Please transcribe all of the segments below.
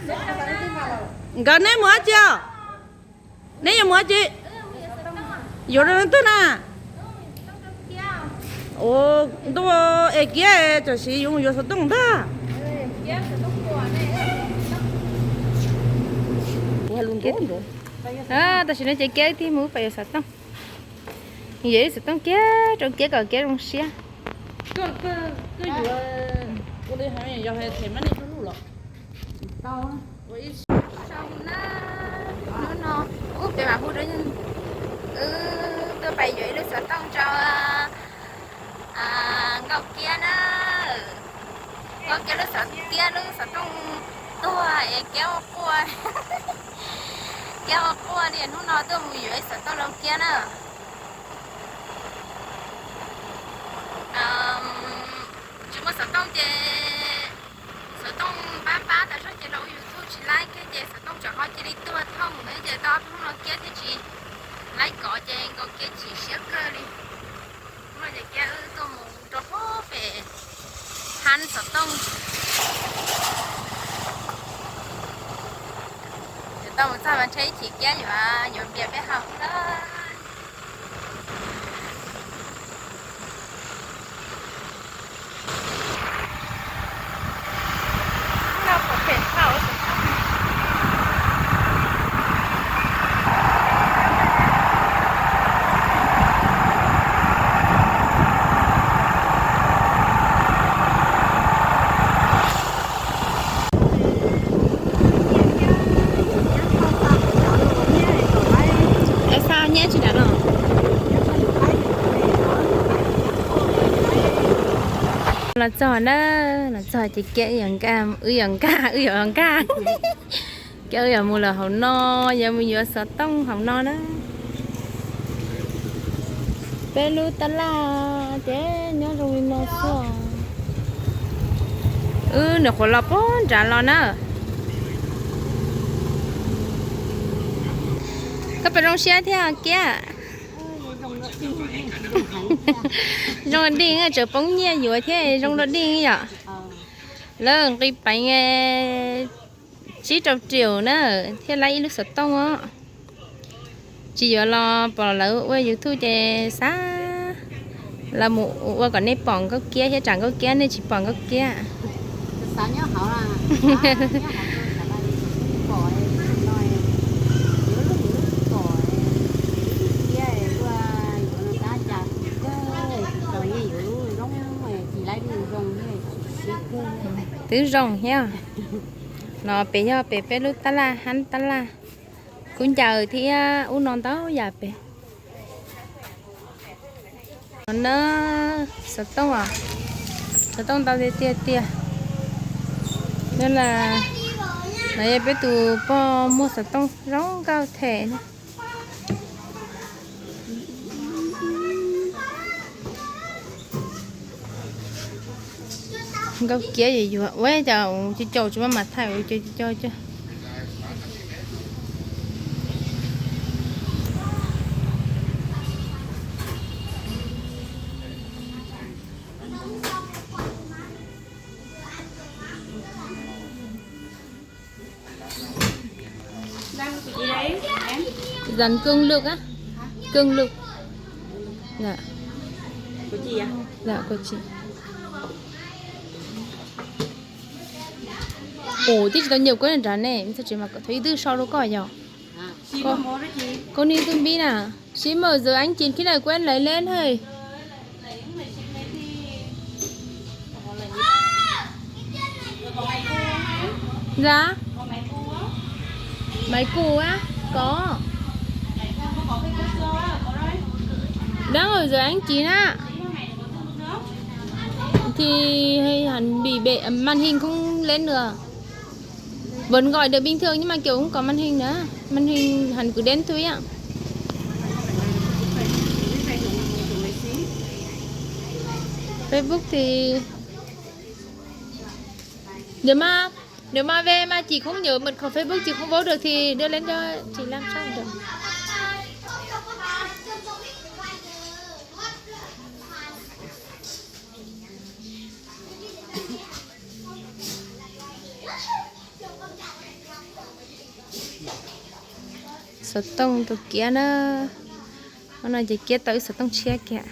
Nkawd neb mus dab tsi os? Neb yuav mus dab tsi? Yuav rau leej twg na? Ua ntuj, es Kiab tam sim yuav mus yuav xov tooj ntag. Tam sim no ces Kiab wb thiaj mus pais yuav xov tooj. Yuav ib xov tooj kiag rau Kiab kom Kiab zoo siab. Hnub no wb pem mam hu rau, wb tuaj pais yuav ib lub xov tooj rau Nkauj Kiab na. Nkauj Kiab lub xov, Kiab lub xov tooj tuag es Kiab ua quaj. Kiab ua quaj li, hnub no tuaj mus yuav ib xov tooj rau Kiab na. Tsis muaj xov tooj ces, xov tooj pab pab tas zog ces los ua YouTube tsis laib kiag ces xov tooj tsam ho cia li tuag thooj na ces tau ob peb hnub no Kiab thiaj tsis laib kov ces Nkauj Kiab chim siab kawg li. Hnub no ces Kiab wb tuaj mus rau puag pem hab xov tooj. Ces tau mus txog mas ntshe ib chim Kiab yuav, yuav npias peb haus lawm. Los txog na, los txog ces Kiab wb yuav nkag, wb yuav nkag, wb yuav nkag. Kiab wb yuav mus lawm hauv no, yuav mus yuav xov tooj hauv no na. Peb lub tab laj ces nyob zoo li no xwb. Wb nyuam qhuav los puag nrad los na. Koj puas zoo siab thiab Kiab? Zoo dij, tseem poob nyiaj yuav thiab zoo dua dij yom. Lawv nqi peev tsib rau triệu na, thiaj laib ib lub xov tooj os. Tsis yuav los pom lawv ua YouTube ces xav los mus ua kom nej pom Nkauj Kiab thiab tsam Nkauj Kiab nej tsis pom Nkauj Kiab. Twb zoo thiab. No pem yog pem peb lub tab laj, hab tab laj. Kub ncaws thiab ub no ntau yam pem. No na, xov tooj os, xov tooj ntau tiag tiag tiag. No yog peb tus pog muag xov tooj zoo nkauj them. Nkauj Kiab yuav yuav ua cas cov caum tsis muaj mas thaij ua cov. Dàn cương lược á. Cương lược. Dạ. Của chị à? Dạ, của chị. Ủa, chứ chị tao nhiều quá nên trả nè, sao chị mà có thấy tư so đâu có à? Có, có nên tư biết à? Chị mở giờ anh chị khi này của anh lấy lên hơi. Dạ. Máy cũ á? Có. Đang ở dưới anh chị á. Thì hình hẳn bị bệ màn hình không lên nữa. Vẫn gọi được bình thường nhưng mà kiểu không có màn hình nữa. Màn hình hẳn cứ đen thui á. Facebook thì nếu mà nếu mà về mà chị không nhớ mật khẩu Facebook, chị không vô được thì đưa lên cho chị làm sao được. Xov tooj rau Kiab na. Hnub no ces Kiab tau ib xov tooj tshiab kiag.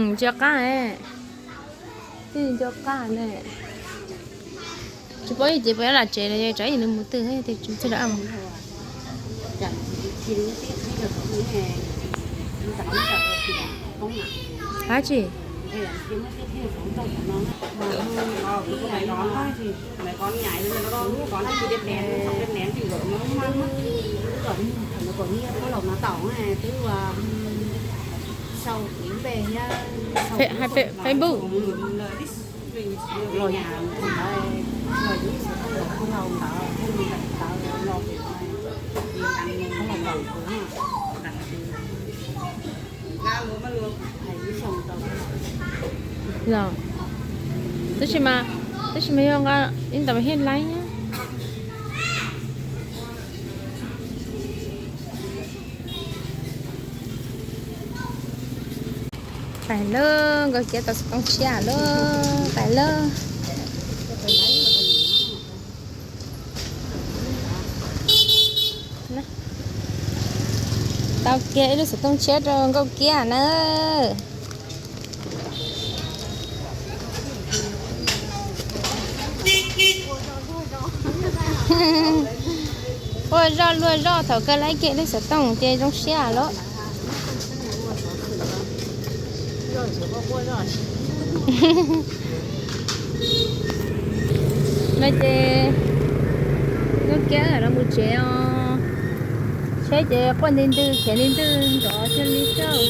Nco qab, nco qab ne. Tsis paub ces puas yuav lam tsev los yog tsav ib nws mus twg thiab, tsis txog lawm. Dab tsi? Fe- hais Fe- Facebook. Los, tab sis mas, tab sis mas yog nqa ib ntawd mas thiaj laib. Pais lawm, Nkauj Kiab tau xov tooj tshiab lawm, pais lawm. Tau kiag ib lub xov tooj tshiab rau Nkauj Kiab na. Quaj zoj luag zoj, thaum kawg laib kiag lub xov tooj ces zoo siab lawm. No ces Nkauj Kiab los mus tsev os. Tsheb ces quaj nti ntwg khiav nti ntwg nrov thiaj li xauj.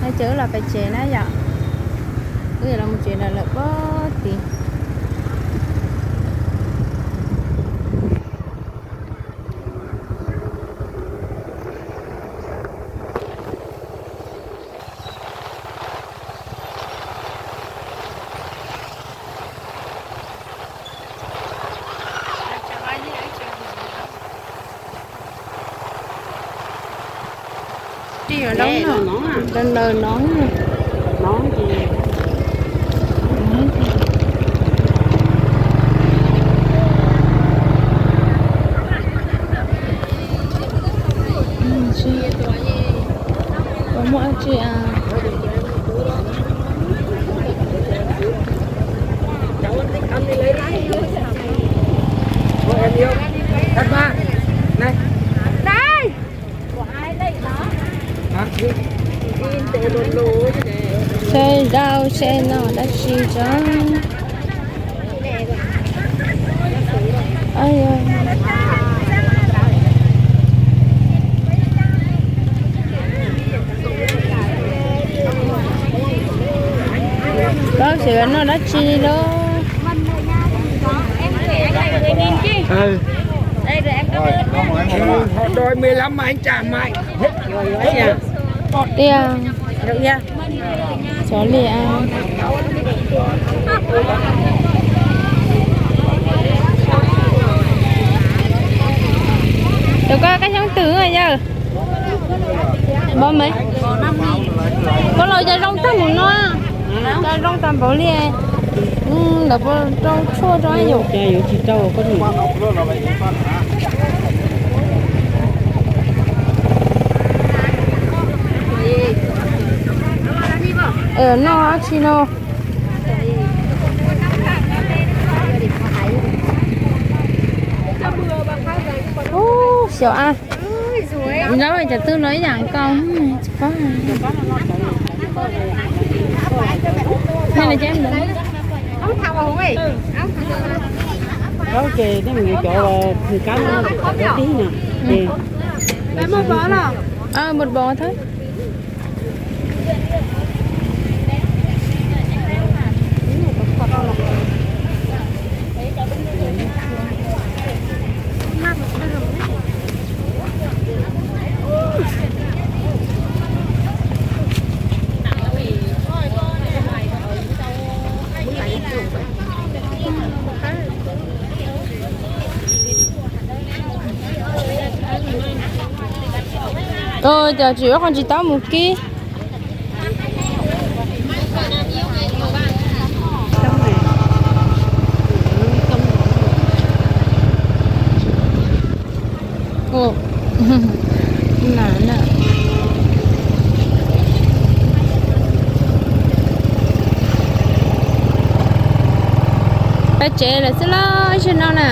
No ces wb los pem tsev na yom. Wb yuav los mus tsev lawm lawm pob tid. Tij yuav loob no, rau ntawm no. Puas muaj dab tsi a? Xe zaum xe no dab tsi tso. Koj xav noj dab tsi los? Đôi mười lăm mà anh trả mãi. Tiag. Xyov li a. Cov koj kab xyoob twg yawg? Npau me. Koj los cas zoo tag mus no. Cas zoo tag npaum li. Lawv puas rau tshuaj rau yus? Cas yuav tsis rau koj niam. Noj dab tsi no? Ub, xyov a. Nyob cov twg los ib yam nkaus, tsis paub. Cov kab no cov tib no. Một bó thôi. Cov tsis ua qhov tsis tau mus kib. Ua, na na, peb tsev lawm xwb los zaum no na.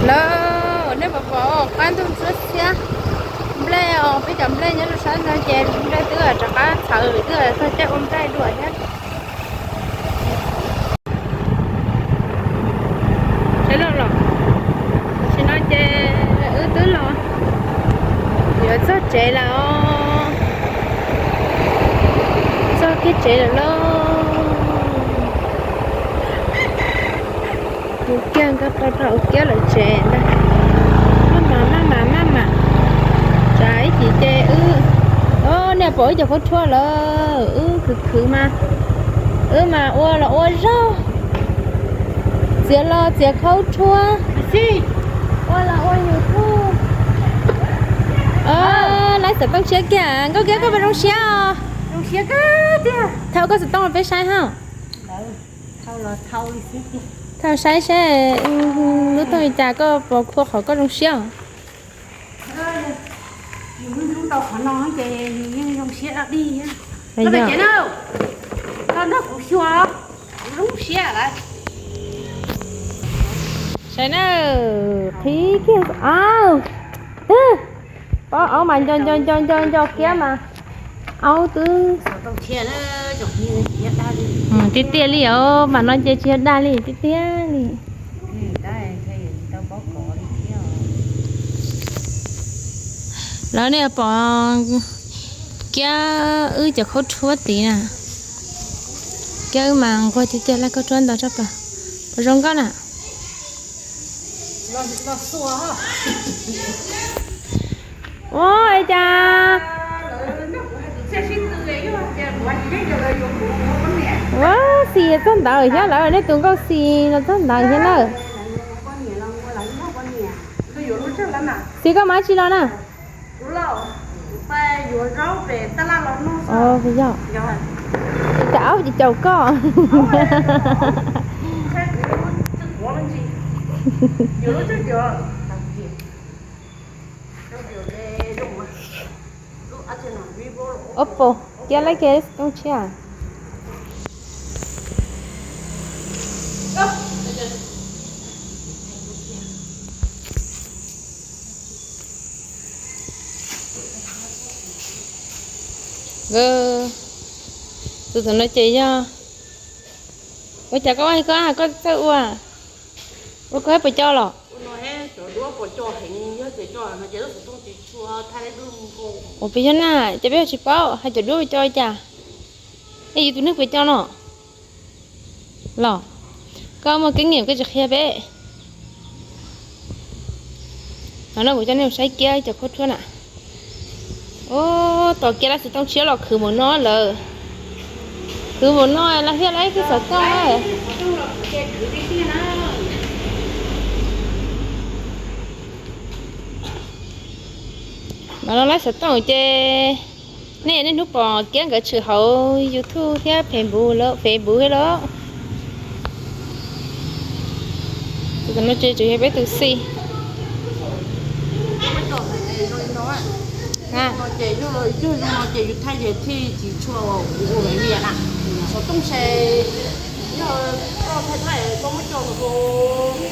Lawv, nej puas pom qab ntuj ntxhab xiab, nplej os, peb cov nplej nyob rau sab no ces nplej twb rov qab txhawv, twb txog caij ua nplej dua thiab. Saib los, tam sim no ces wb twb los yuav txog tsev lawm os. Txog kiag tsev lawm lauj. Ua kiag nkauj qau rau ua kiab lawm tsev ntag. Maj mam maj mam maj mam. Tsam ib chim ces wb, o, nej pom wb cov khaub rhuab lawm, wb khwv khwv mas, wb mas ua los ua zaub, txiav los txiav khaub rhuab, ua los ua YouTube. Laib xov tooj tshiab kiag, Nkauj Kiab koj puas zoo siab os? Thauj koj xov tooj los peb saib hab. Thauj saib saib lub tooj li cas, koj puas khuv qhov koj zoo siab os? Saib na, qhib kiag, au, twb, pob aub mas nco nco nco nco nco kiab mas, aub twb, tiag tiag li os, mas no ces tsis yog dag li, tiag tiag li. Lawv, nej pom kiab wb cov khaub rhuab tid na. Kiab wb mas nquag tiag tiag, laib khaub rhuab ntau tshaj plaws. Puas zoo nkauj na? Ua cas, ua, Xis txog ntawd thiab lawm, nej tus nkauj Xis los txog ntawd thiab lawm. Xis, koj mas tsis los na? Yog, cas aub ces caum koj? Oppo, kiab laib kiag xov tooj tshiab. Tus tom no ces yog, ua cas koj, koj, koj txawj ua, ua koj puas coj los? Ua peb yog na, ces peb tsis paub hais cov duab puas coj cas. Es yus tus neeg puas coj no los? Koj muaj keeb nyiam koj tsis qhia peb. Hnub no kuv coj nej mus saib kiab cov khaub rhuab na. Ua, tos kiab laib xov tooj tshiab los khwv npaum no lawm. Khwv npaum no los thiaj laib kiag xov tooj na. Mas no laib xov tooj ces nej niaj hnub pom kiab nkawd tshwm hauv YouTube thiab Facebook lawm, Facebook thiab lawm. Tus no ces tseem yog peb tus Xis. Ces yog zoo no ces yus thaij ces thiaj tsis tshua ua li na. Xov tooj ces yog koj thaij thaij koj muab coj mus